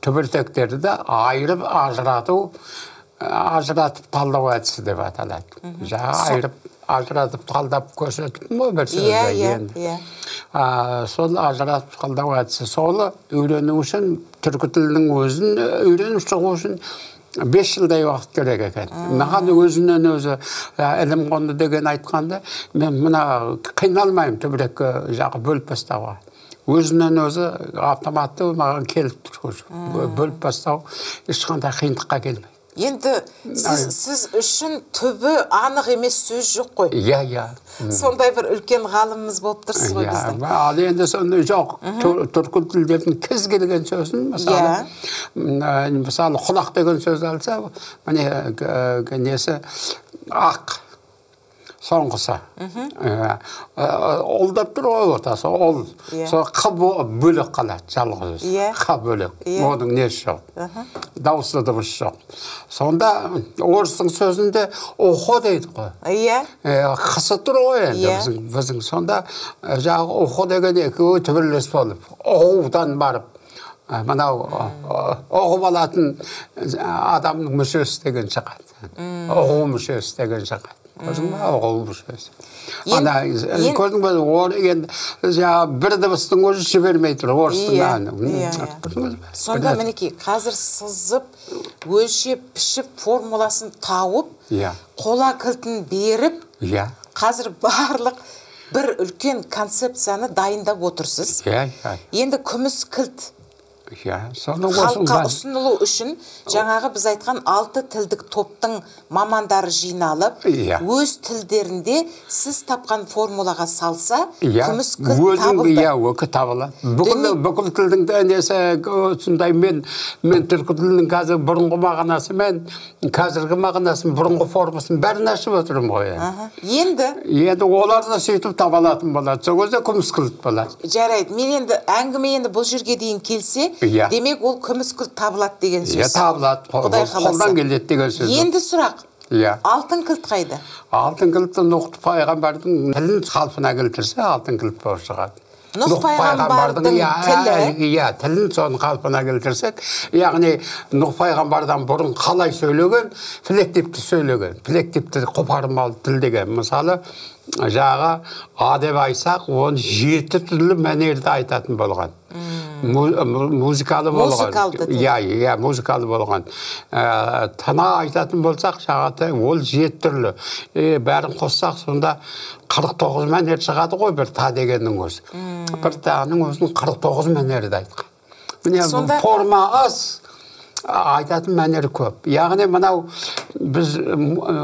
түбіртектерді айырып ажырату, ажыратып талдау әдісі деп аталады. Жаңа айырып ажыратып талдап көрсеттім ғой бір сөзде енді. Сол ажыратып талдау әдісі, соны үйрену үшін, түркі тілінің өзін үйреніп шығу үшін 5 жылдай уақыт керек екен. Маған өзінен өзі ілім қонды деген айтқанда, мен мына қиналмаймын түбірекке жағы бөліп тастауға. Өзінен өзі автоматты маған келіп тұр. Бөліп тастау ешқандай қиындыққа келмейді. Енді сіз үшін түбі анық емес сөз жоқ қой. Иә, иә. Сондай бір үлкен ғалымымыз болып тұрсыз ғой біздің. Ал енді сондай жоқ. Түркі тілдердің кез келген сөзін, мысалы, құлақ деген сөз алса, міне несі ақ соңғысы. Ол деп тұр ғой ортасы, ол. Сол қ бөлек қалады, жалғыз. Қ бөлек. Оның несі жоқ. Дауысты дыбыс жоқ. Сонда орыстың сөзінде ухо дейді ғой. Қысы тұр ғой енді біздің. Сонда жаңағы ухо деген екеуі түбірлес болып, оғудан барып, мынау оғып алатын адамның мүшесі деген шығады. Оғу мүшесі деген шығады. Көрдің бе? Оғу мүшесі. Ана, көрдің бе? Енді бір дыбыстың өзі жібермей тұр, орыстың әні. Сонда мінекей, қазір сызып, өлшеп, пішіп, формуласын тауып, қола кілтін беріп, қазір барлық бір үлкен концепцияны дайындап отырсыз. Енді күміс кілт халыққа ұсынылу үшін жаңағы біз айтқан 6 тілдік топтың мамандары жиналып, өз тілдерінде сіз тапқан формулаға салса, күміс кілт табылды. Иә, өкі табылады. Бүкіл тілдің несі осындай. Мен түркі тілінің қазір бұрынғы мағынасы мен қазіргі мағынасын, бұрынғы формасын бәрін ашып отырмын ғой. Енді? Енді олар да сөйтіп таба алатын болады. Сол кезде күміс кілт болады. Жарайды, мен енді әңгіме енді бұл жерге дейін келсе, демек ол күміс кілт табылады деген сөз. Иә, табылады. Құдай қаласа. Қолдан келеді деген сөз. Енді сұрақ. Алтын кілт қайда? Алтын кілтті Нұх пайғамбардың тілін қалпына келтірсе, алтын кілт болып шығады. Нұх пайғамбардың тілі? Иә, тілін соның қалпына келтірсек, яғни Нұх пайғамбардан бұрын қалай сөйлеген, флективті сөйлеген, флективті қопармалы тіл деген. Мысалы, жаңағы А деп айтсақ, оны 7 түрлі мәнерді айтатын болған. Музыкалы болған. Иә, иә, музыкалы болған. Тана айтатын болсақ, жаңағы ол 7 түрлі. Бәрін қоссақ, сонда 49 мәнер шығады ғой бір та дегеннің өзі. Бір таның өзінің 49 мәнерді айтқан. Міне форма аз, айтатын мәнер көп. Яғни мынау біз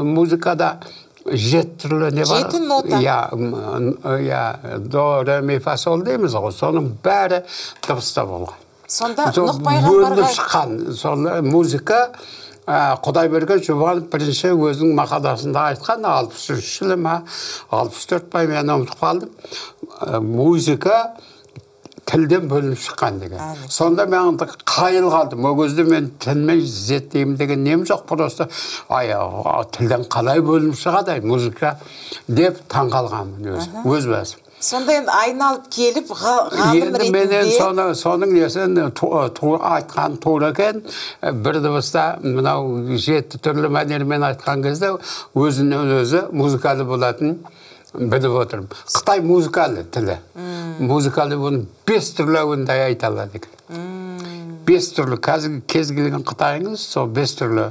музыкада 7 түрлі не бар? 7 нота. Иә, до, ре, ми, фа, сол дейміз ғой. Соның бәрі дыбыста болған. Сонда Нұх пайғамбарға бөлініп шыққан сол музыка Құдайберген Жұбанов бірінші өзінің мақаласында айтқан, 63 жылы ма, 64 па, мен ұмытып қалдым. Музыка тілден бөлініп шыққан деген. Сонда мен қайыл қалдым. Ол кезде мен тілмен зерттеймін деген нем жоқ, просто ай, тілден қалай бөлініп шығады музыка деп таң қалғанмын өз басым. Сонда енді айналып келіп ғалым ретінде мен соның несін айтқан тура екен. Бір дыбыста мынау 7 түрлі мәнермен айтқан кезде өзінен өзі музыкалы болатын біліп отырмын. Қытай музыкалы тілі. Музыкалы бұны 5 түрлі әуенде айта алады екен. 5 түрлі, қазір кез келген қытайыңыз сол 5 түрлі,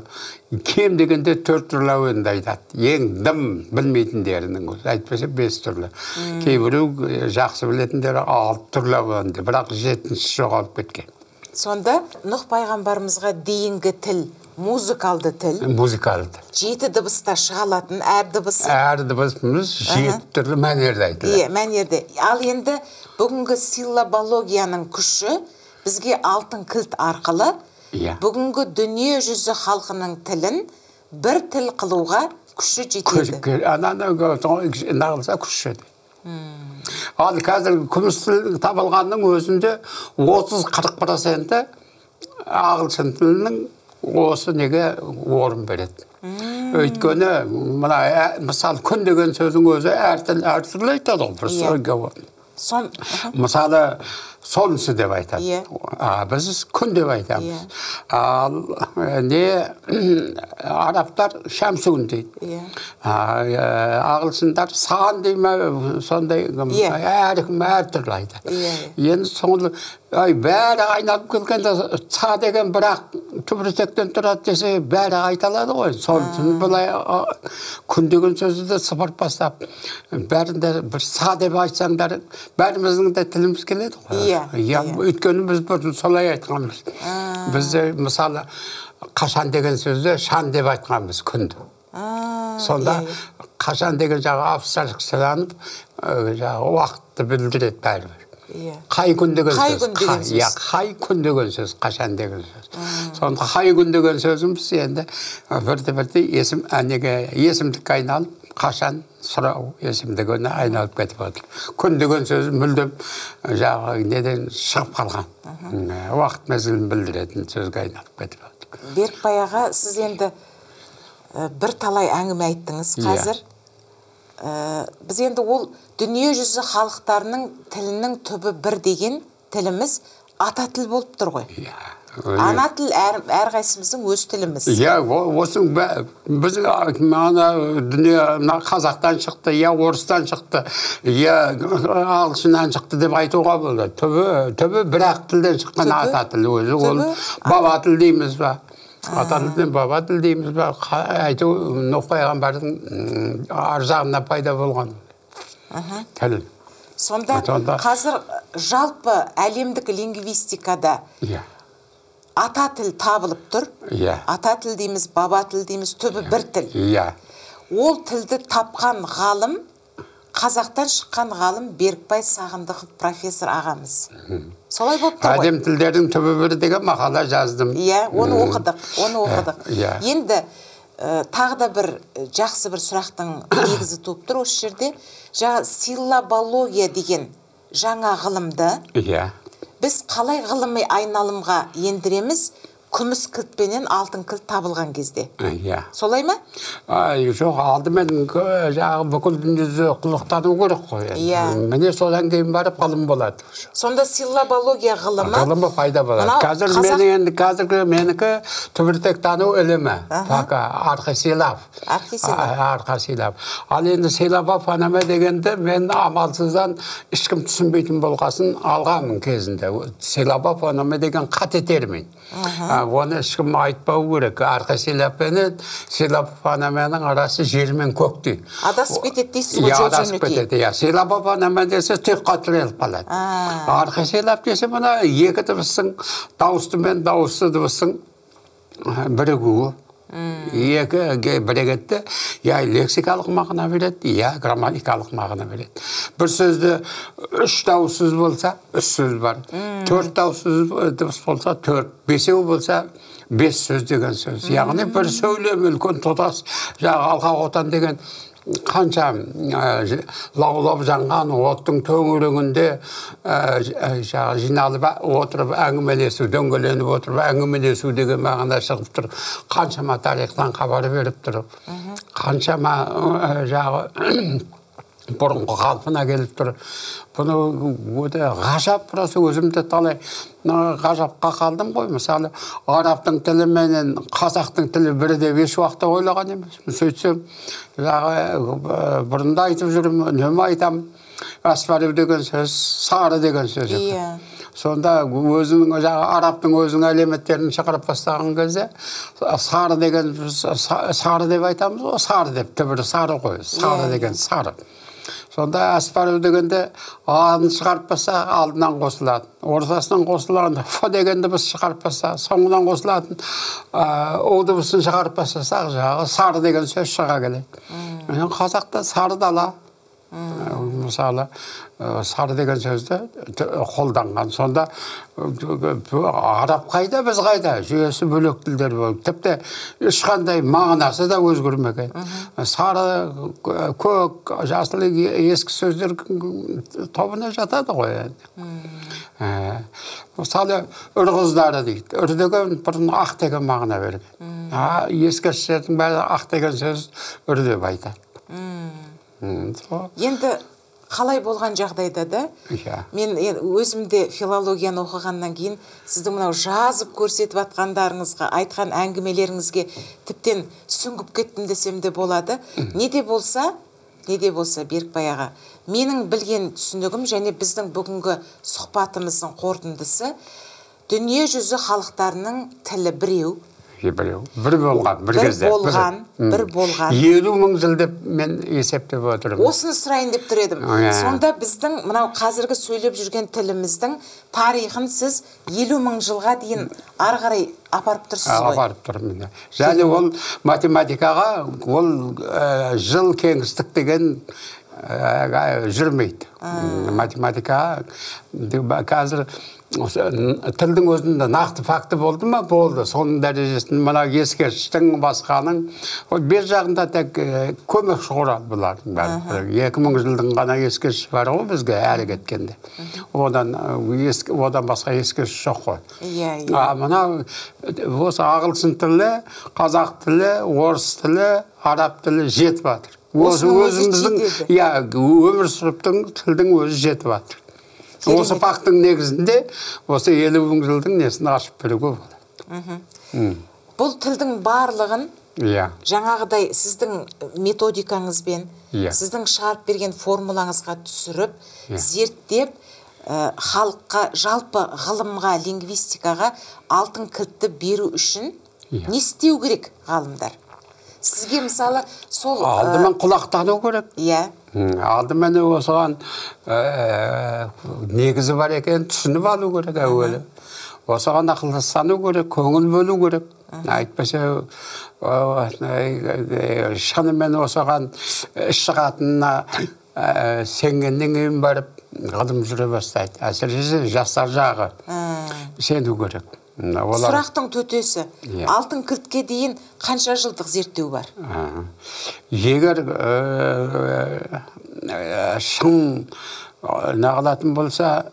кем дегенде 4 түрлі әуенді айтады. Ең дым білмейтіндерінің өзі, әйтпесе 5 түрлі. Кейбіреу жақсы білетіндері 6 түрлі әуенді, бірақ 7-ші жоғалып кеткен. Сонда Нұх пайғамбарымызға дейінгі тіл музыкалды тіл. Музыкалды тіл. 7 дыбыста шыға алатын әр дыбысы. Әр дыбысымыз 7 түрлі мәнерде айтылады. Иә, мәнерде. Ал енді бүгінгі силлабологияның күші бізге алтын кілт арқылы бүгінгі дүние жүзі халқының тілін бір тіл қылуға күші жетеді. Ананы нағылса күші жетеді. Ал қазір күміс тіл табылғанның өзінде 30-40% ағылшын тілінің осы неге орын береді. Өйткені мына мысалы күн деген сөздің өзі әр тіл әртүрлі айтады ғой. Мысалы солнце деп айтады. Біз күн деп айтамыз. Ал не арабтар шамсун дейді. Ағылшындар сан дей ме, сондай әркім әртүрлі айтады. Енді соңында бәрі айналып келгенде ца деген бірақ түбіртектен тұрады десе бәрі айта алады ғой. Соны былай күн деген сөзді де сыпырып бастап бәрінде бір са деп айтсаңдар бәріміздің де тіліміз келеді ғой. Өйткені біз бұрын солай айтқанбыз. Біз мысалы қашан деген сөзді шан деп айтқанбыз күнді. Сонда қашан деген жағы абстракцияланып жағы уақытты білдіреді бәрібір. Қай күн деген сөз. Қай күн деген сөз, қашан деген сөз. Сонда қай күн деген сөзіміз енді бірте-бірте есімдікке айналып, қашан сұрау есімдігіне айналып кетіп отыр. Күн деген сөз мүлдем жағы неден шығып қалған. Уақыт мезгілін білдіретін сөзге айналып кетіп отыр. Берікбай аға, сіз енді бір талай әңгіме айттыңыз қазір. Біз енді ол дүние жүзі халықтарының тілінің түбі бір деген тіліміз ата тіл болып тұр ғой. Ана тіл әрқайсымыздың өз тіліміз. Иә, осының біз ана дүние мына қазақтан шықты, я орыстан шықты, я ағылшыннан шықты деп айтуға болады. Түбі бір-ақ тілден шыққан ата тіл өзі. Ол баба тіл дейміз ба? Ата тілден баба тіл дейміз ба? Айту Нұх пайғамбардың ар жағынан пайда болған тіл. Сонда қазір жалпы әлемдік лингвистикада ата тіл табылып тұр. Ата тіл дейміз, баба тіл дейміз, түбі бір тіл. Ол тілді тапқан ғалым, қазақтан шыққан ғалым Берікбай Сағындықов профессор ағамыз. Солай болып тұр ғой. Әдем тілдердің түбі бір деген мақала жаздым. Иә, оны оқыдық, оны оқыдық. Енді тағы да бір жақсы бір сұрақтың негізі туып тұр осы жерде. Жаңа силлабология деген жаңа ғылымды біз қалай ғылыми айналымға ендіреміз күміс кілтпенен алтын кілт табылған кезде? Солай ма? Жоқ, алдымен жаңағы бүкіл дүниежүзі құлықтану керек қой. Міне содан кейін барып ғылым болады. Сонда силлабология ғылымы ғылымы пайда болады. Қазір менің енді қазіргі менікі түбіртектану ілімі. Пока арқасилап. Арқасилап. Ал енді силлабофонема дегенді мен амалсыздан ешкім түсінбейтін болғасын алғанмын кезінде. Силлабофонема деген қате термин. Оны ешкім айтпау керек. Арқа силлаб пенен силлабофонеманың арасы жер мен көктей. Адасып кетеді дейсіз ғой, жол адасып кетеді, иә. Силлабофонема десе тұйыққа тіреліп қалады. Арқа силлаб десе мына екі дыбыстың, дауысты мен дауыссыз дыбыстың бірігуі. Екі бірігетті, я лексикалық мағына береді, я грамматикалық мағына береді. Бір сөзді үш дауыссыз болса, үш сөз бар. Төрт дауыссыз дыбыс болса, төрт. Бесеу болса, бес сөз деген сөз. Яғни бір сөйлем үлкен тұтас, жаңағы алқа отан деген қанша лаулап жанған оттың төңірегінде жиналып отырып әңгімелесу, дөңгеленіп отырып әңгімелесу деген мағына шығып тұр. Қаншама тарихтан хабар беріп тұр. Қаншама жағы бұрынғы қалпына келіп тұр. Бұны өте ғажап, просто өзім де талай ғажапқа қалдым ғой. Мысалы, арабтың тілі менен қазақтың тілі бір деп еш уақытта ойлаған емеспін. Сөйтсем, бұрында айтып жүрмін, үнемі айтамын. Асфарев деген сөз, сары деген сөз екен. Сонда өзінің жаңағы арабтың өзінің әлеметтерін шығарып бастаған кезде сары деген сары деп айтамыз ғой, сары деп түбірі сары ғой, сары деген сары. Сонда Асфарев дегенде аны шығарып басса алдынан қосылады, ортасынан қосылады, ф дегенді біз шығарып басса соңынан қосылатын, о дыбысын шығарып бастасақ жаңағы сары деген сөз шыға келеді. Қазақта сары дала, Мысалы, сары деген сөзді қолданған. Сонда араб қайда, біз қайда? Жүйесі бөлек тілдер болып. Тіпті ешқандай мағынасы да өзгермеген. Сары, көк, жасыл ескі сөздер тобына жатады ғой. Мысалы, үр қыздары дейді. Үр деген бұрын ақ деген мағына берген. Ескершілердің бәрі ақ деген сөз үр деп айтады. Енді қалай болған жағдайда да, мен өзім де филологияны оқығаннан кейін сіздің мынау жазып көрсетіп атқандарыңызға, айтқан әңгімелеріңізге тіптен сүңгіп кеттім десем де болады. Не де болса, не де болса, Берікбай аға, менің білген түсінігім және біздің бүгінгі сұхбатымыздың қорытындысы, дүние жүзі халықтарының тілі біреу. Бір болған, бір кезде. Бір болған. 50 мың жыл деп мен есептеп отырмын. Осыны сұрайын деп тұр едім. Сонда біздің мынау қазіргі сөйлеп жүрген тіліміздің тарихын сіз 50 мың жылға дейін ары қарай апарып тұрсыз ғой? Апарып тұрмын. Және ол математикаға, ол жыл кеңістік деген жүрмейді. Математика қазір тілдің өзінде нақты факті болды ма? Болды. Соның дәрежесін мына ескерткіштің, басқаның бер жағында тек көмекші құрал бұлардың бәрі. 2000 жылдың ғана ескерткіші бар ғой бізге әрі кеткенде. Одан басқа ескерткіш жоқ қой. Мынау осы ағылшын тілі, қазақ тілі, орыс тілі, араб тілі жетіп жатыр. Осы өзіміздің өмір сүріптің тілдің өзі жетіп жатыр. Осы факттың негізінде осы 50 мың жылдың несін ашып беруге болады. Бұл тілдің барлығын жаңағыдай сіздің методикаңызбен, сіздің шығарып берген формулаңызға түсіріп, зерттеп, халыққа, жалпы ғылымға, лингвистикаға алтын кілтті беру үшін не істеу керек ғалымдар? Сізге мысалы сол алдымен құлақтану керек. Алдымен осыған негізі бар екенін түсініп алу керек әуелі. Осыған ақылдастану керек, көңіл бөлу керек. Әйтпесе шынымен осыған іс шығатынына сенгеннен кейін барып ғылым жүре бастайды. Әсіресе жастар жағы сену керек. Сұрақтың төтесі, алтын кілтке дейін қанша жылдық зерттеу бар? Егер шын нағылатын болса,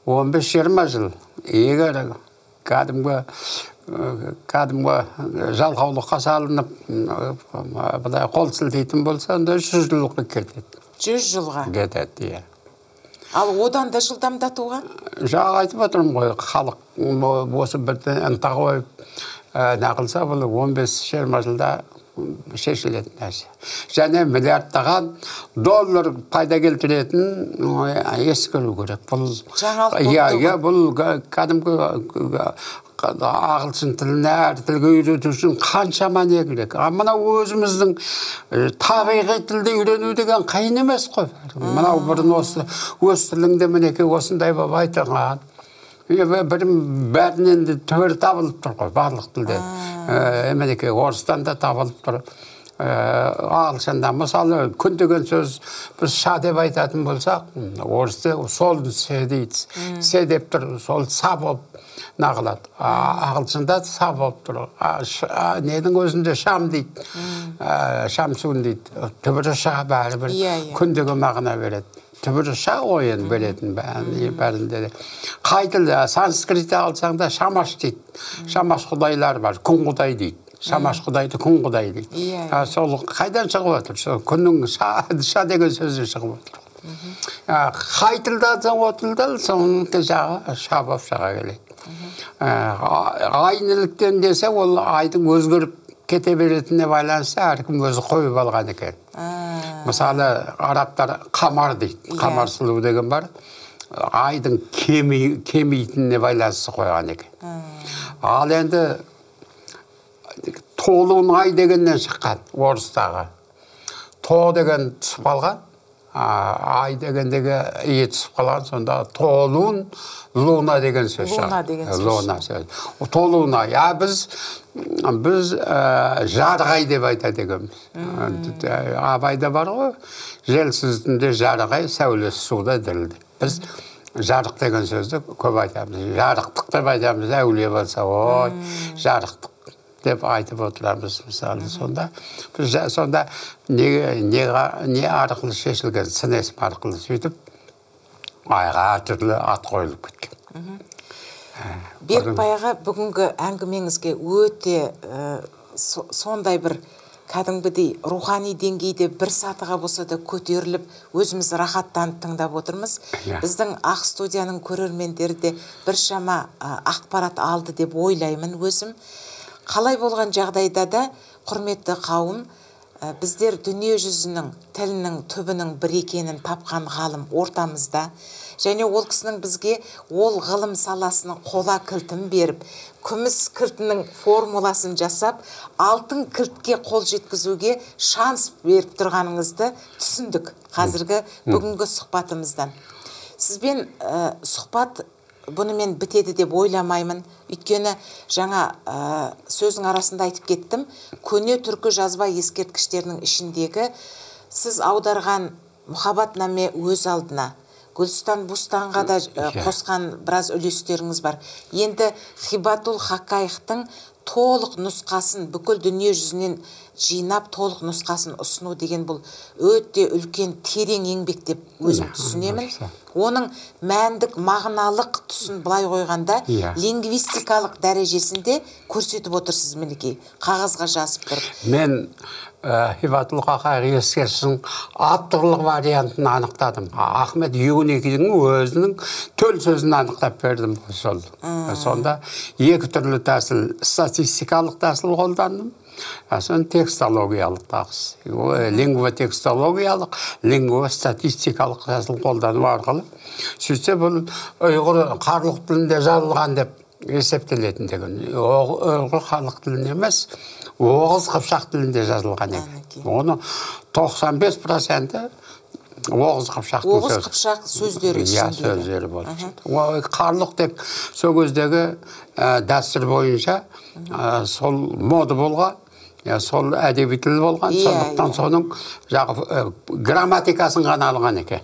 15-20 жыл. Егер кәдімгі жалқаулыққа салынып, былай қол сілтейтін болса, онда 100 жылға кетеді. 100 жылға? Кетеді, иә. Ал одан да жылдамдатуға? Жаңа айтып отырмын ғой, халық осы бірден ынта қойып нағылса, бұл 15-20 жылда шешілетін нәрсе. Және миллиардтаған доллар пайда келтіретін ескеру керек. Бұл жаңалық болып тұр. Бұл кәдімгі ағылшын тіліне, әр тілге үйрету үшін қаншама не керек. А мынау өзіміздің табиғи тілді үйрену деген қиын емес қой. Мынау бұрын осы өз тіліңде мінекей осындай болып айтылған. Бәрінен де түбірі табылып тұр ғой, барлық тілде. Мінекей орыстан да табылып тұр. Ағылшында мысалы күн деген сөз біз ша деп айтатын болсақ, орысты сол се дейді. Се деп тұр, сол са болып нағылады. Ағылшында са болып тұр. Ненің өзінде шам дейді, шамсуын дейді. Түбірі ша бәрібір күн деген мағына береді. Түбірі ша ғой енді беретін бәрінде де. Қай тілде санскритті алсаң да шамаш дейді. Шамаш құдайлар бар, күн құдай дейді. Шамаш құдайды күн құдай дейді. Сол қайдан шығып отыр? Сол күннің ша деген сөзі шығып отыр. Қай тілді алсаң, о тілді алсаң, соның жағы ша болып шыға келеді. Ай неліктен десе, ол айдың өзгеріп кете беретініне байланысты әркім өзі қойып алған екен. Мысалы, арабтар қамар дейді, қамар сұлу деген бар. Айдың кемейтініне байланысты қойған екен. Ал енді толуын ай дегеннен шыққан орыстағы. То деген түсіп қалған, Ай дегендегі ие түсіп қалған, сонда толун, луна деген сөз. Луна деген сөз. Луна сөз. Толуна. Я біз жарық ай деп айтады екенбіз. Абайда бар ғой, желсіз түнде жарық ай, сәулесі суда дірілді. Біз жарық деген сөзді көп айтамыз. Жарықтық деп айтамыз, әулие болса, ой, жарықтық деп айтып отырамыз, мысалы. Сонда біз сонда не арқылы шешілген, сын есім арқылы сөйтіп айға түрлі ат қойылып кеткен. Берікбай аға, бүгінгі әңгімеңізге өте сондай бір кәдімгідей рухани деңгейде бір сатыға болса да көтеріліп, өзіміз рахаттанып тыңдап отырмыз. Біздің Ақ студияның көрермендері де біршама ақпарат алды деп ойлаймын өзім. Қалай болған жағдайда да, құрметті қауым, біздер дүние жүзінің тілінің түбінің бір екенін тапқан ғалым ортамызда, және ол кісінің бізге ол ғылым саласының қола кілтін беріп, күміс кілтінің формуласын жасап, алтын кілтке қол жеткізуге шанс беріп тұрғаныңызды түсіндік қазіргі бүгінгі сұхбатымыздан. Сізбен сұхбат бұнымен бітеді деп ойламаймын. Өйткені жаңа сөздің арасында айтып кеттім, көне түркі жазба ескерткіштерінің ішіндегі сіз аударған Мұхаббатнаме өз алдына, Гүлстан Бустанға да қосқан біраз үлестеріңіз бар. Енді Хибатул Хақайықтың толық нұсқасын бүкіл дүние жүзінен жинап, толық нұсқасын ұсыну деген бұл өте үлкен терең еңбек деп өзім түсінемін. Оның мәндік, мағыналық тұсын былай қойғанда, лингвистикалық дәрежесінде көрсетіп отырсыз мінекей, қағазға жазып тұрып. Мен Хибатул Хақайық ескерткішінің авторлық вариантын анықтадым. Ахмет Юникидің өзінің төл сөзін анықтап бердім сол. Сонда екі түрлі тәсіл, статистикалық тәсіл қолдандым, сосын текстологиялық тәсіл, лингвотекстологиялық, лингвостатистикалық тәсіл қолдану арқылы. Сөйтсе, бұл ұйғыр қарлық тілінде жазылған деп есептелетін деген. Ұйғыр халық тілінде емес, оғыз қыпшақ тілінде жазылған екен. Оны 95% оғыз қыпшақтың сөзі. Оғыз қыпшақ сөздері ішіндегі. Сөздері болды. Қарлық тек сол кездегі дәстүр бойынша сол мода болған, сол әдеби тіл болған, сондықтан соның грамматикасын ғана алған екен.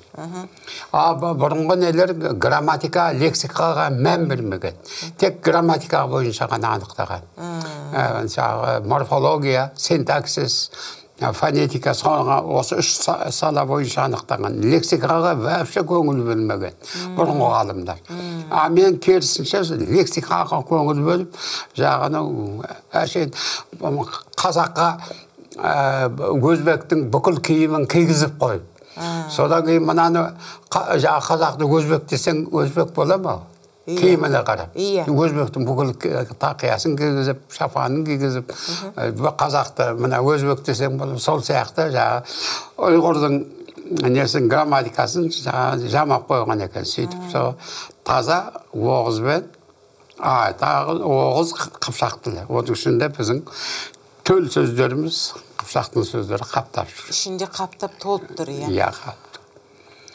А бұрынғы нелер грамматика, лексикаға мән бермеген. Тек грамматика бойынша ғана анықтаған. Морфология, синтаксис, фонетика, осы үш сала бойынша анықтаған. Лексикаға вообще көңіл бөлмеген бұрынғы ғалымдар. А мен керісінше лексикаға көңіл бөліп, жағаны әшейін қазаққа өзбектің бүкіл киімін кигізіп қойып. Содан кейін мынаны қазақты өзбек десең, өзбек бола ма? Киіміне қарап. Өзбектің бүкіл тақиясын кигізіп, шапанын кигізіп, қазақты мына өзбек десең, сол сияқты жаңағы ұйғырдың несін, грамматикасын жамап қойған екен. Сөйтіп сол таза оғызбен, тағы оғыз қыпшақ тілі. Оның ішінде біздің төл сөздеріміз, қыпшақтың сөздері қаптап жүр. Ішінде қаптап толып тұр, иә. Иә, қаптап.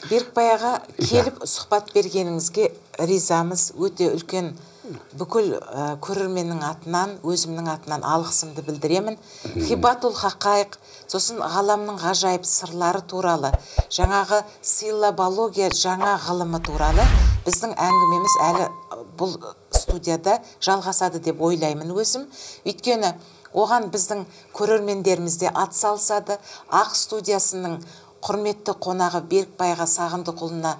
Берікбай аға, келіп сұхбат бергеніңізге ризамыз. Өте үлкен бүкіл көрерменнің атынан, өзімнің атынан алғысымды білдіремін. Хибатул Хақайық, сосын ғаламның ғажайып сырлары туралы, жаңағы силлабология жаңа ғылымы туралы біздің әңгімеміз әлі бұл студияда жалғасады деп ойлаймын өзім. Өйткені оған біздің көрермендеріміз де ат салысады. Ақ студиясының құрметті қонағы Берікбай аға Сағындықұлына,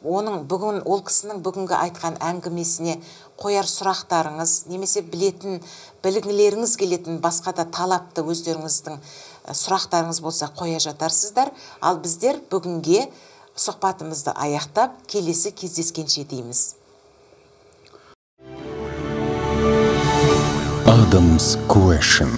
оның бүгін, ол кісінің бүгінгі айтқан әңгімесіне қояр сұрақтарыңыз немесе білетін, білгілеріңіз келетін басқа да талапты өздеріңіздің сұрақтарыңыз болса қоя жатарсыздар. Ал біздер бүгінге сұхбатымызды аяқтап, келесі кездескенше дейміз. Adam's Question.